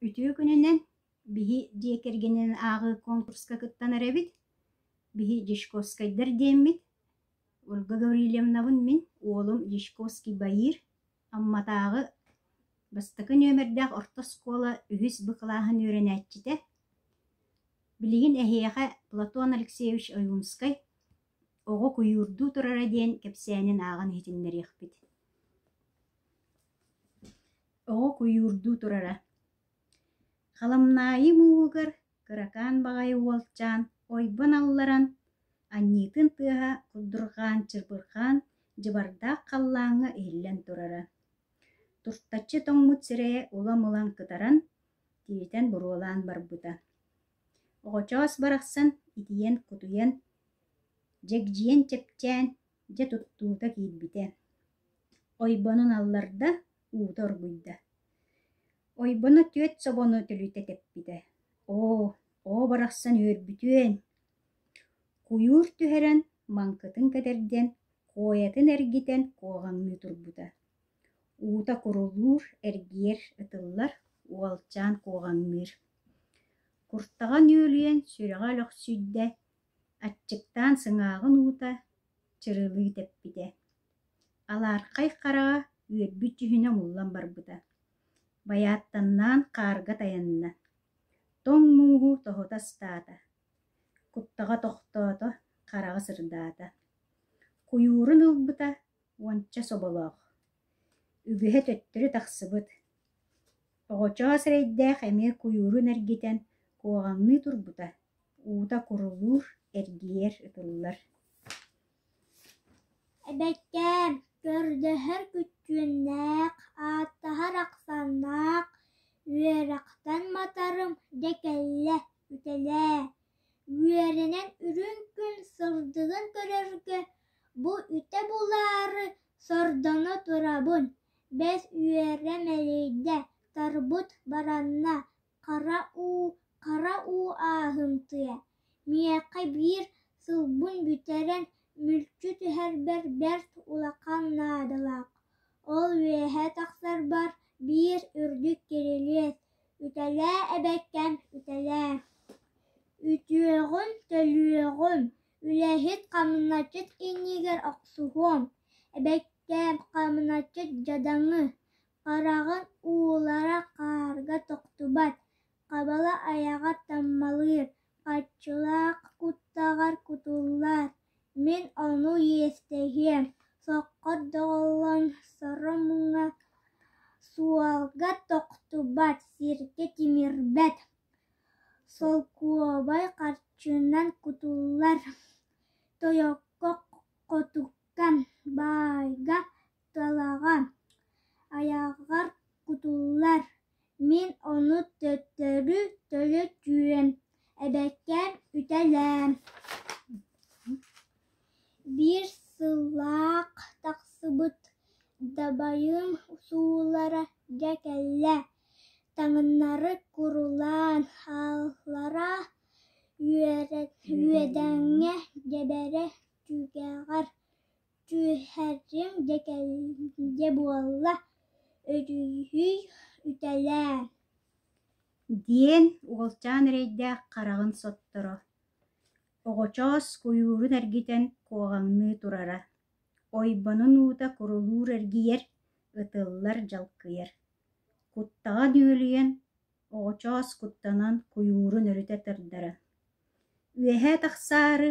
Үтүө күнүнэн биһи дьиэ кэргэнинэн ааҕыы конкурска кыттан эрэбит. Биһи Дьячковскайдар диэммит. Ольга Гаврильевнабын мин, уолум Дьячковский Баир, Амматааҕы бастакы нүөмэрдээх орто оскуола үһүс Б кылааһын үөрэнээччитэ. Билигин эһиэхэ Платон Алексеевич Ойуунскай «Оҕо куйуурдуу турара» диэн кэпсээнин ааҕан иһитиннэриэхпит. Оҕо куйуурдуу турара Халамнаайы мууһугар кыракаан баҕайы уолчаан ойбон алларан, анньыытын тыаһа курдурҕаан чырбырҕаан дьыбардаах халлааҥҥа иһиллэн турара. Туртаччы тоҥмут сирэйэ улам-улам кытаран, тиитэн буруолаан барбыта. Оҕочоос барахсан итийэн-кутуйан, дьэгдьийэн чэпчээн, дьэ туттуута киирбитэ. Ойбонун алларда, уута оргуйда. Ойбоно түөрт собону төлүтэ тэппитэ. Оо, оо барахсан үөрбүтүөн! Куйуур түһэрэн, маҥкытын кэтэрдэн, куойатын эргитэн куоҕаҥныы турбута. Уута курулуур, эргийэр, ытыллар, уолчаан куоҕаҥныыр. Куртаҕа нүөлүйэн сүрэҕэ өлөхсүйдэ, аччыктаан сыҥааҕын уута чырылыы тэппитэ. Алаархай хараҕа үөрбүт дьүһүнэ умуллан барбыта. Байааттаннаан хаарга тайанна, тоҥ мууһу тоһута астаата, куттаҕа тохтоото, хараҕа сырдаата. Куйуурун ылбыта уонча соболоох, үгүһэ төттөрү тахсыбыт. Оҕочоос эрэйдээх эмиэ куйуурун эргитэн куоҕаҥныы турбута, уута курулуур, эргийэр, ытыллар. Эбэккээм, көрдөһөр күттүөннээх, ааттаһар ахсааннаах, үөрэхтэн матарым дьэ кэллэ, үтэлээ. Үөрэнэн үрүҥ күн сырдыгын көрөргө бу үтэ булаары сордоно турабын, бэс үөрэ мэлийдэ, тарбыт баранна, хара уу, хара уу ааһымтыа Миэхэ биир сылбын бүтэрэн мүлчү түһэрбэр бэрт улахан наадалаах, ол үөһэ тахсарбар биир үрдүк кирилиэс, үтэлээ эбэккэм, үтэлээ Үтүөҕүн төлүөҕүм, үлэһит хамначчыт иннигэр охсуһуом, эбэккэм хамначчыт дьадаҥы, хараҕын уулара хаарга тохтубат, Хабала айаҕар таммалыыр, харчылаах куттаҕар кутуллар, мин ону иэстэһиэм, соххор доҕоллон соро муҥа суолга тохтубат, сиргэ тимирбэт, солкуобай харчынан кутуллар, тойокко хотукка, баайга талаҕа, айаҕар кутуллар Мин ону төттөрү төлө түөм, эбэккэм үтэлээм Биир сыллаах тахсыбыт дабайым суулара дьэ кэллэ, таҥнары курулаан хааллара үөдэҥҥэ дьэбэрэ түгэҕэр Түһэрим дьэ буолла, өрүһүй, үтэлээ диэн уолчаан эрэйдээх хараҕын сотторо, оҕочоос куйуурун эргитэн куоҕаҥныы турара, ойбонун уута курулуур эргийэр, ытыллар дьалкыйар. Куттаҕа нүөлүйэн, оҕочоос куттанан куйуурун өрүтэ тардара. Үөһэ тахсаары,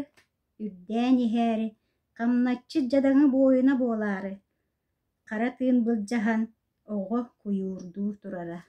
үрдээн иһээри, хамначчыт дьадаҥы буойуна буолаары, хара тыын былдьаһан, оҕо куйуурдуу турара.